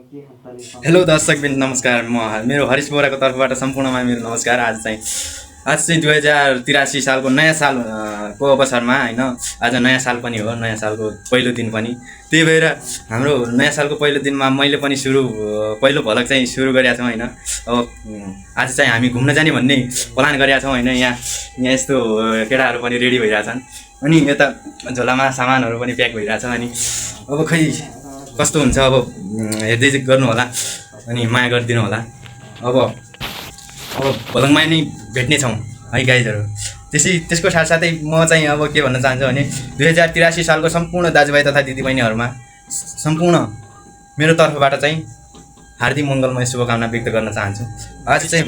Hello दर्शकबिन नमस्कार। मेरो हरिश बोराको तर्फबाट सम्पूर्णमा मेरो नमस्कार। आज चाहिँ 2083 सालको नयाँ सालको अवसरमा होइन, आज नयाँ साल पनि हो, नयाँ सालको पहिलो दिन पनि। त्यही भएर हाम्रो नयाँ सालको पहिलो दिनमा मैले पनि पहिलो भलक चाहिँ सुरु गरेका छौँ होइन। अब आज चाहिँ हामी घुम्न जाने भन्ने प्लान गरेका छौँ होइन। यहाँ यस्तो केटाहरू पनि रेडी भइरहेछन् अनि यता झोलामा सामानहरू पनि प्याक भइरहेछ। अनि अब खै कस्तो हुन्छ अब हेर्दै गर्नु होला अनि माया गरिदिनु होला। अब भलङमा नै भेट्ने छौँ है गाइजहरू। त्यसको साथसाथै म चाहिँ अब के भन्न चाहन्छु भने 2083 सालको सम्पूर्ण दाजुभाइ तथा दिदीबहिनीहरूमा सम्पूर्ण मेरो तर्फबाट चाहिँ हार्दिक मङ्गलमय शुभकामना व्यक्त गर्न चाहन्छु। आज चाहिँ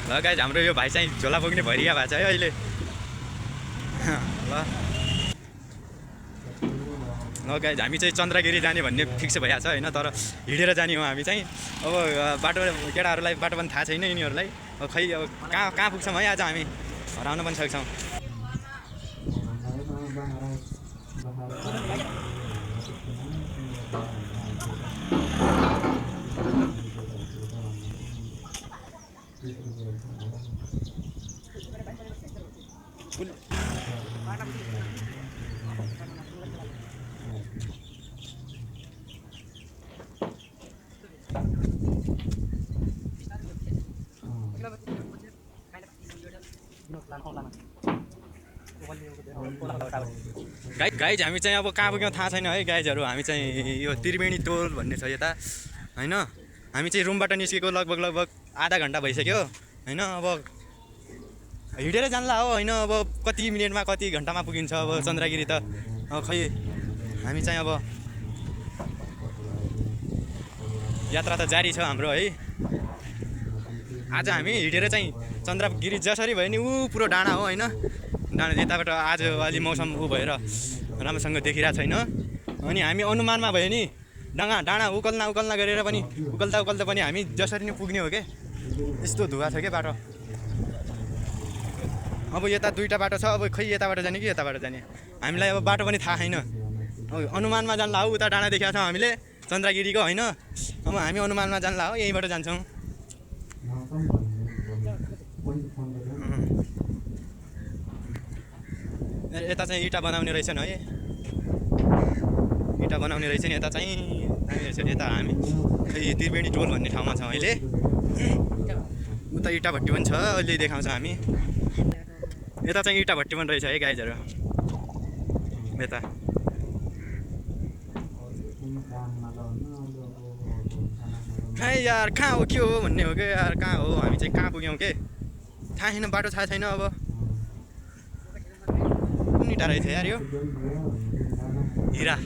ल गाइज, हाम्रो यो भाइ चाहिँ झोला बोक्ने भइरहेको भएको छ है अहिले। ल गाइज, हामी चाहिँ चन्द्रगिरी जाने भन्ने फिक्स भइरहेको छ होइन। तर हिँडेर जाने हो हामी चाहिँ। अब बाटो केटाहरूलाई बाटो पनि थाहा छैन यिनीहरूलाई। अब खै अब कहाँ पुग्छौँ है, आज हामी हराउन पनि सक्छौँ। गाइज हामी चाहिँ अब कहाँ पुग्यौँ थाहा छैन है गाइजहरू। हामी चाहिँ यो त्रिवेणी टोल भन्ने छ यता होइन। हामी चाहिँ रुमबाट निस्केको लगभग आधा घन्टा भइसक्यो होइन। अब हिँडेर जान्ला हो होइन। अब कति मिनटमा कति घन्टामा पुगिन्छ अब चन्द्रगिरी त। अब खै हामी चाहिँ अब यात्रा त जारी छ हाम्रो है। आज हामी हिँडेर चाहिँ चन्द्रगिरी जसरी भयो नि ऊ पुरो डाँडा हो होइन। डाँडा यताबाट आज अलि मौसम भएर राम्रोसँग देखिरहेको छैन। अनि हामी अनुमानमा भयो नि डाँडा उकल्ना गरेर पनि उकल्दा पनि हामी जसरी नै पुग्ने हो क्या। यस्तो धुवा छ क्या बाटो। अब यता दुईवटा बाटो छ। अब खै यताबाट जाने कि यताबाट जाने, हामीलाई अब बाटो पनि थाहा छैन। अब अनुमानमा जान्ला हो। उता डाँडा देखाएको छौँ हामीले चन्द्रगिरीको होइन। अब हामी अनुमानमा जान्ला हो, यहीँबाट जान्छौँ। यता चाहिँ इँटा बनाउने रहेछन् है। इँटा बनाउने रहेछ नि यता चाहिँ। यता हामी खै त्रिवेणी टोल भन्ने ठाउँमा छौँ अहिले। उता इँटा भट्टी पनि छ, अहिले देखाउँछ हामी। यता चाहिँ इँटा भट्टी पनि रहेछ है गाइजहरू यता। खै यार कहाँ हो के हो भन्ने हो क्या यार। कहाँ हो हामी चाहिँ, कहाँ पुग्यौँ के थाहा छैन, बाटो थाहा छैन। अब कुन इँटा रहेछ यार यो? हिरा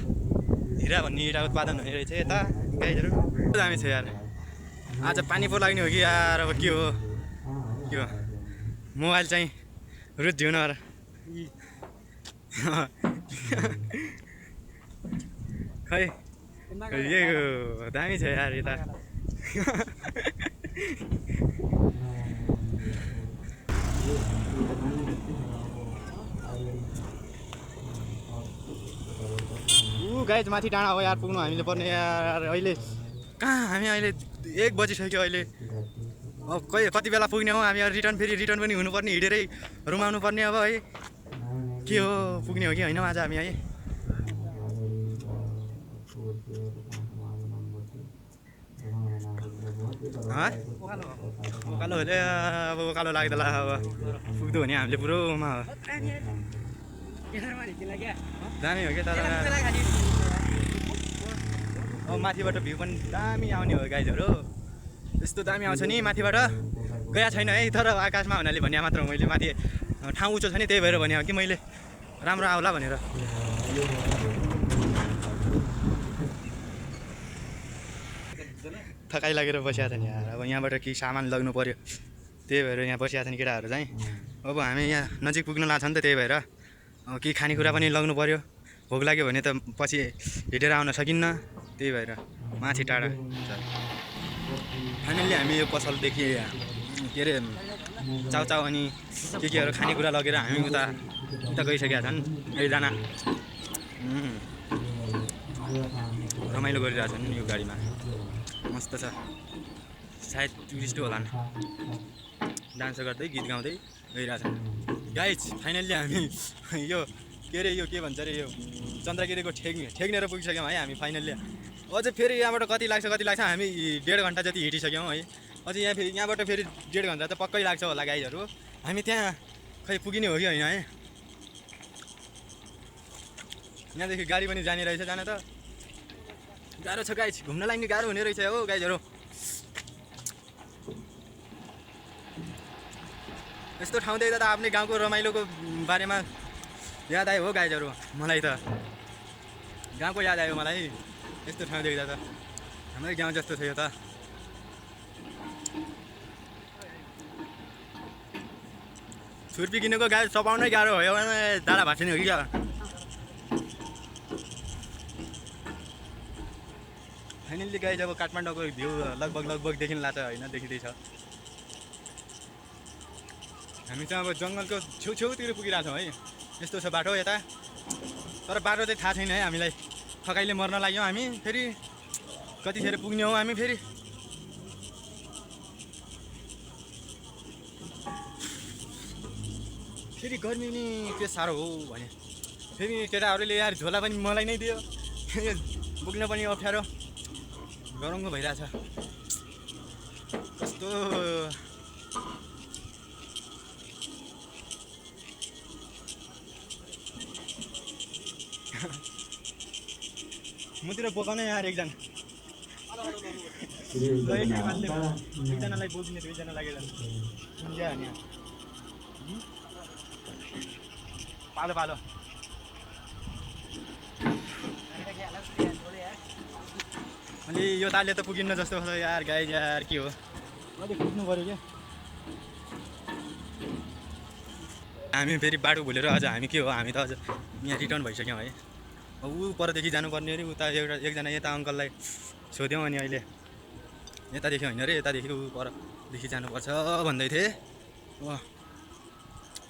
भन्ने इँटा उत्पादन हुने रहेछ यता गाइजहरू। दामी छ यार। आज पानी पो लाग्ने हो कि यार। अब के हो मोबाइल चाहिँ रुझ्यो न खै यो दामी छ यार यता। गाइज माथि डाँडा हो यार, पुग्नु हामीले पर्ने यार। अहिले कहाँ हामी अहिले 1 बजिसक्यो अहिले। अब कति बेला पुग्ने हो हामी? रिटर्न पनि हुनुपर्ने, हिँडेरै रुम आउनु पर्ने अब है। के हो पुग्ने हो कि होइन आज हामी है? उकालो हो अब उकालो लाग्दैला। अब पुग्दो भने हामीले पुरोमा हो। दामी हो क्या तर अब माथिबाट भ्यू पनि दामी आउने हो गाइजहरू। यस्तो दामी आउँछ नि माथिबाट। गएको छैन है, तर आकाशमा हुनाले भने मात्र मैले। माथि ठाउँ उच्च छ नि, त्यही भएर भने कि मैले राम्रो आउला भनेर। थकाइ लागेर बसिया छ नि यार। अब यहाँबाट केही सामान लग्नु पर्यो, त्यही भएर यहाँ बसिया छ नि केटाहरू चाहिँ। अब हामी यहाँ नजिक पुग्न लाग्छ नि त, त्यही भएर अब केही खानेकुरा पनि लग्नु पर्यो। भोक लाग्यो भने त पछि हिँडेर आउन सकिन्न, त्यही भएर माथि टाढा। फाइनल्ली हामी यो पसलदेखि के अरे चाउचाउ अनि केहरू खानेकुरा लगेर हामी उता उता गइसकेका छन्। एकजना रमाइलो गरिरहेछन् यो गाडीमा, मस्त छ। सायद टुरिस्ट होलान्, डान्स गर्दै गीत गाउँदै गइरहेछन्। गाइज फाइनल्ली हामी यो के अरे यो के भन्छ अरे यो चन्द्रगिरीको ठेक्नेर पुगिसक्यौँ है हामी फाइनल्ली। अझै फेरि यहाँबाट कति लाग्छ हामी 1.5 घन्टा जति हिँडिसक्यौँ है। अझै यहाँबाट फेरि 1.5 घन्टा त पक्कै लाग्छ होला गाइजहरू। हामी त्यहाँ खै पुगिने हो कि होइन है। यहाँदेखि गाडी पनि जाने रहेछ, जान त गाह्रो छ गाइज, घुम्नलाई नि गाह्रो हुने रहेछ हो गाइजहरू। यस्तो ठाउँ देख्दा त आफ्नै गाउँको रमाइलोको बारेमा याद आयो हो गाइजहरू। मलाई त गाउँको याद आयो मलाई यस्तो ठाउँ देख्दा त। हाम्रै गाउँ जस्तो थियो त। छुर्पी किनेको गाडी चपाउनै गाह्रो भयो भने डाँडा भाँच्ने हो कि क्या। फाइनल्ली गाइज अब काठमाडौँको भ्यू लगभग देखिन लाग्छ होइन, देखिँदैछ। हामी चाहिँ अब जङ्गलको छेउतिर पुगिरहेछौँ है। यस्तो छ बाटो यता, तर बाटो चाहिँ थाहा छैन है हामीलाई। थकाइले मर्न लाग्यौँ हामी। फेरि कतिखेर पुग्ने हौँ हामी फेरि। फेरि गर्मी नि के साह्रो हो भने फेरि केटाहरूले यार झोला पनि मलाई नै दियो, बोक्न पनि अप्ठ्यारो, गरमको भइरहेछ कस्तो। मतिर बोकाउने यार एकजना एकजनालाई बोकिने दुईजना लागेर पालो पालो। अनि यो तालले त पुगिन्न जस्तो छ यार गाइज, यार के हो अलिक पुग्नु पऱ्यो क्या। हामी फेरि बाटो भुलेर अझ हामी के हो, हामी त अझ यहाँ रिटर्न भइसक्यौँ है। ऊ परदेखि जानुपर्ने अरे, उता एकजना यता अङ्कललाई सोध्यौँ अनि अहिले यतादेखि होइन अरे, यतादेखि ऊ परदेखि जानुपर्छ भन्दै थिएँ।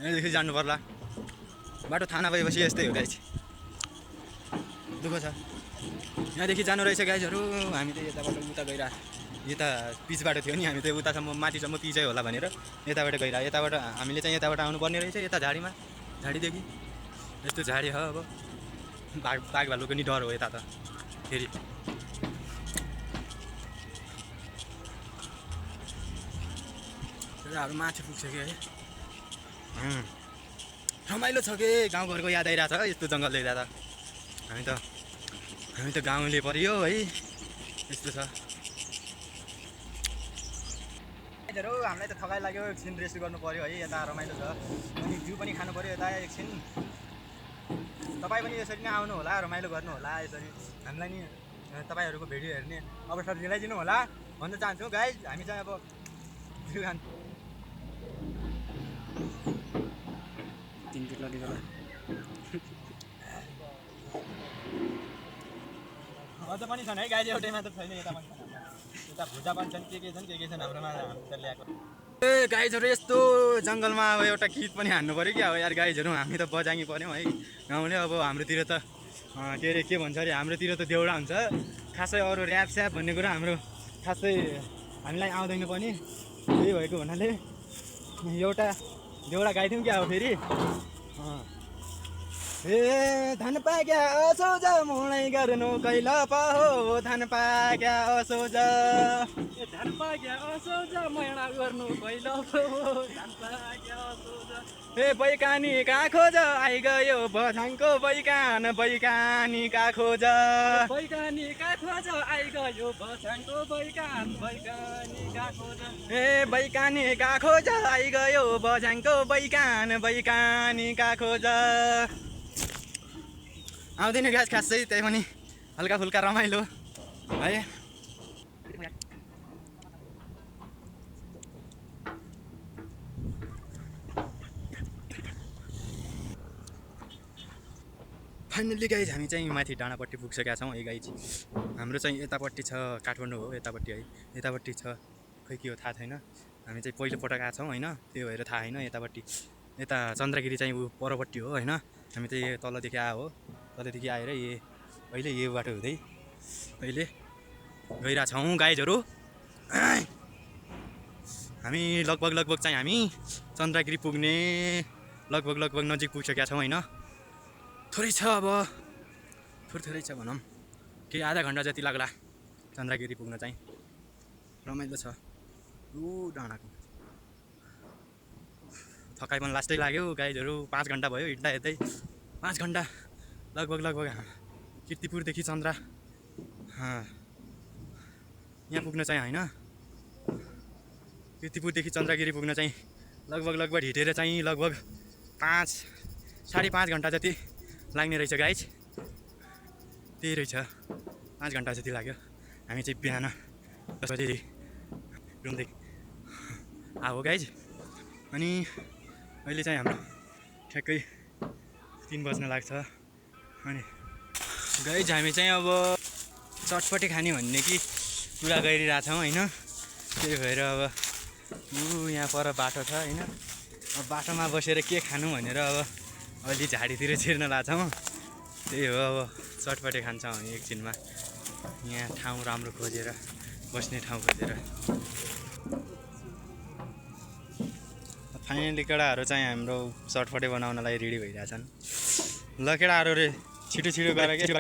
यहाँदेखि जानु पर्ला। बाटो थाहा नभएपछि यस्तै हो गाइज, दुःख छ। यहाँदेखि जानु रहेछ गाइजहरू। हामी त यताबाट उता गइरहेको, यता पिच बाटो थियो नि, हामी त उतासम्म माथिसम्म पिचै होला भनेर यताबाट गइरहेको। यताबाट हामीले चाहिँ यताबाट आउनुपर्ने रहेछ, यता झाडीमा, झाडीदेखि यस्तो झाडी हो। अब बाघ भालुको नि डर हो यता त फेरि। केटाहरू माथि पुग्छ कि है। रमाइलो छ कि, गाउँघरको याद आइरहेको छ यस्तो जङ्गल देख्दा त। हामी त गाउँले परियो है, यस्तो छ। हामीलाई त थकाइ लाग्यो, एकछिन रेस्ट गर्नु पऱ्यो है। यता रमाइलो छ अनि जिउ पनि खानु पऱ्यो यता एकछिन। तपाईँ पनि यसरी नै आउनु होला, रमाइलो गर्नु होला यसरी। हामीलाई नि तपाईँहरूको भिडियो हेर्ने अवसर दिलाइदिनु होला भन्न चाहन्छु गाइज। हामी चाहिँ अब अझ पनि छन् है गाइज, एउटै मात्र छैन, यता पनि छन्। यता भुजा पनि छन्, के छन् हाम्रोमा ल्याएको। ए गाइजहरू यस्तो जङ्गलमा अब एउटा गीत पनि हान्नु पऱ्यो कि अब यार गाइजहरू। हामी त बजाङ्गी पऱ्यौँ है गाउँले। अब हाम्रोतिर त के अरे के भन्छ अरे, हाम्रोतिर त देउडा हुन्छ खासै। अरू ऱ्याप स्याप भन्ने कुरा हाम्रो खासै हामीलाई आउँदैन पनि। त्यही भएको हुनाले एउटा देउडा गाइदिउँ क्या अब फेरि। ए धान पाक्या असोज मोडै गर्नु कैला पो हो, धान पाक्या असोज, धान पाक्या असोज मोडा गर्नु कैला पो हो, धान पाक्या असोज। ए बैकानी कहाँ खोज आइगयो बझाङको बैकान, बैकानी कहाँ खोज, बैकानी कहाँ खोज आइगयो बझाङको बैकान, बैकानी कहाँ खोज। ए बैकानी कहाँ खोज आइगयो बझाङको बैकान, बैकानी कहाँ खोज। आउँदैन गाइस खासै, त्यही पनि हल्का फुल्का रमाइलो है। फाइनल्ली गाइज हामी चाहिँ माथि डाँडापट्टि पुगिसकेका छौँ है गाइज। हाम्रो चाहिँ यतापट्टि छ काठमाडौँ हो, यतापट्टि है, यतापट्टि छ खै के हो थाहा छैन। हामी चाहिँ पहिलोपटक आएको छौँ होइन, त्यो भएर थाहा होइन। यता चन्द्रगिरी चाहिँ ऊ परपट्टि हो होइन, हामी चाहिँ तलदेखि आयो हो, तलदेखि आएर अहिले यो बाटो हुँदै अहिले गइरहेछौँ गाइजहरू। हामी लगभग चाहिँ हामी चन्द्रगिरी पुग्ने लगभग नजिक पुगिसकेका छौँ होइन। थोरै छ अब, थोरै छ भनौँ, केही आधा घन्टा जति लाग्ला चन्द्रगिरी पुग्न चाहिँ। रमाइलो छ ऊ डाँडाको। थकाइ पनि लास्टै लाग्यो गाइजहरू, 5 घन्टा भयो हिँड्दा हिँड्दै, 5 घन्टा लगभग किर्तिपुरदेखि यहाँ पुग्न चाहिँ होइन, किर्तिपुरदेखि चन्द्रगिरी पुग्न चाहिँ लगभग हिँडेर चाहिँ लगभग 5-5.5 घन्टा जति लाग्ने रहेछ गाइज। त्यही रहेछ, 5 घन्टा जति लाग्यो। हामी चाहिँ बिहान 10 बजे रुमदेखि आयो गाइज। अनि अहिले चाहिँ हाम्रो ठ्याक्कै 3 बज्न लाग्छ। अनि गाइज हामी चाहिँ अब चटपटे खाने भन्ने कि कुरा गरिरहेछौँ होइन। त्यही भएर अब यहाँ पर बाटो छ होइन, अब बाटोमा बसेर के खानु भनेर अब अलि झाडीतिर छिर्न लाग्छौँ। त्यही हो, अब चटपटे खान्छौँ हामी एकछिनमा, यहाँ ठाउँ राम्रो खोजेर, बस्ने ठाउँ खोजेर। फाइनली केटाहरू चाहिँ हाम्रो चटपटे बनाउनलाई रेडी भइरहेछन्। ल केटाहरू रे, छिटो गएर के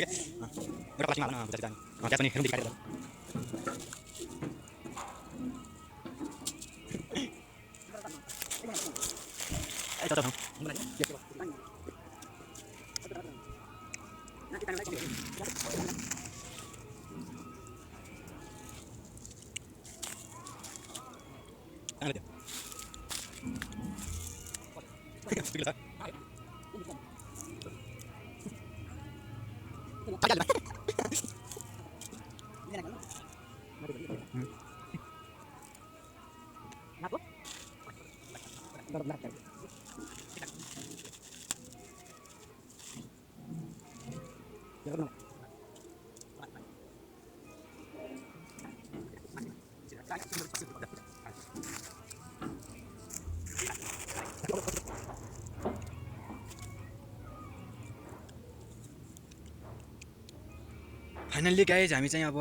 फाइनल्ली गाइज हामी चाहिँ अब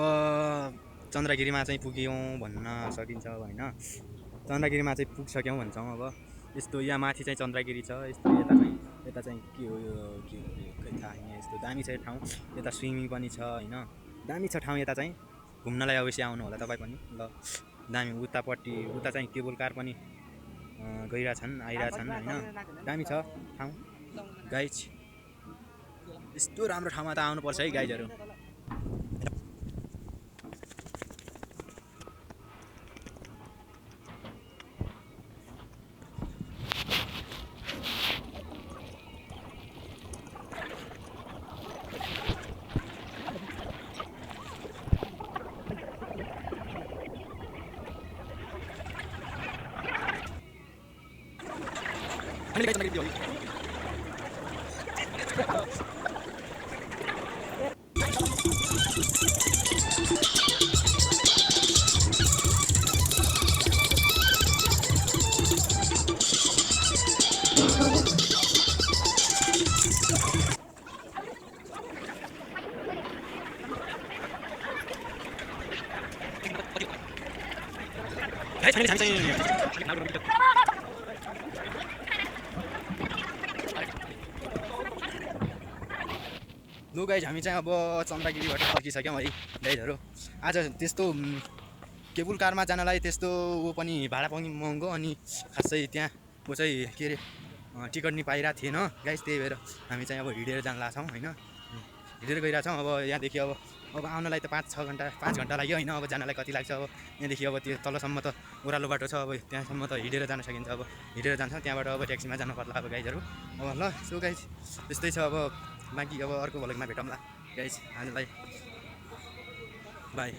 चन्द्रगिरीमा चाहिँ पुग्यौँ भन्न सकिन्छ होइन। चन्द्रगिरीमा चाहिँ पुगिसक्यौँ भन्छौँ अब। यस्तो यहाँ माथि चाहिँ चन्द्रगिरी छ, यस्तो यता चाहिँ के हो खै थाहा छैन। यस्तो दामी छ ठाउँ, यता स्विमिङ पनि छ होइन, दामी छ ठाउँ। यता चाहिँ घुम्नलाई अवश्य आउनु होला तपाईँ पनि। ल दामी, उता चाहिँ केबल कार पनि आइरहेछन् होइन, दामी छ ठाउँ गाइज। यस्तो राम्रो ठाउँमा त आउनुपर्छ है गाइजहरू। लो गाइज हामी चाहिँ अब चन्द्रगिरीबाट फर्किसक्यौँ है गाइजहरू। आज त्यस्तो केबुल कारमा जानलाई त्यस्तो ऊ पनि भाडा पनि महँगो, अनि खासै त्यहाँ ऊ चाहिँ के अरे टिकट नि पाइरहेको थिएन गाइज। त्यही भएर हामी चाहिँ अब हिँडेर जान लाग्छौँ होइन, हिँडेर गइरहेछौँ। अब यहाँदेखि अब आउनलाई त 5 घन्टा लाग्यो होइन, अब जानलाई कति लाग्छ। अब यहाँदेखि अब त्यो तलसम्म त ओह्रालो बाटो छ, अब त्यहाँसम्म त हिँडेर जान सकिन्छ। अब हिँडेर जान्छ, त्यहाँबाट अब ट्याक्सीमा जानु पर्ला अब गाइजहरू। अब ल सो गाइज त्यस्तै छ। अब बाँकी अब अर्को भ्लगमा भेटौँला गाइज, आजलाई बाई।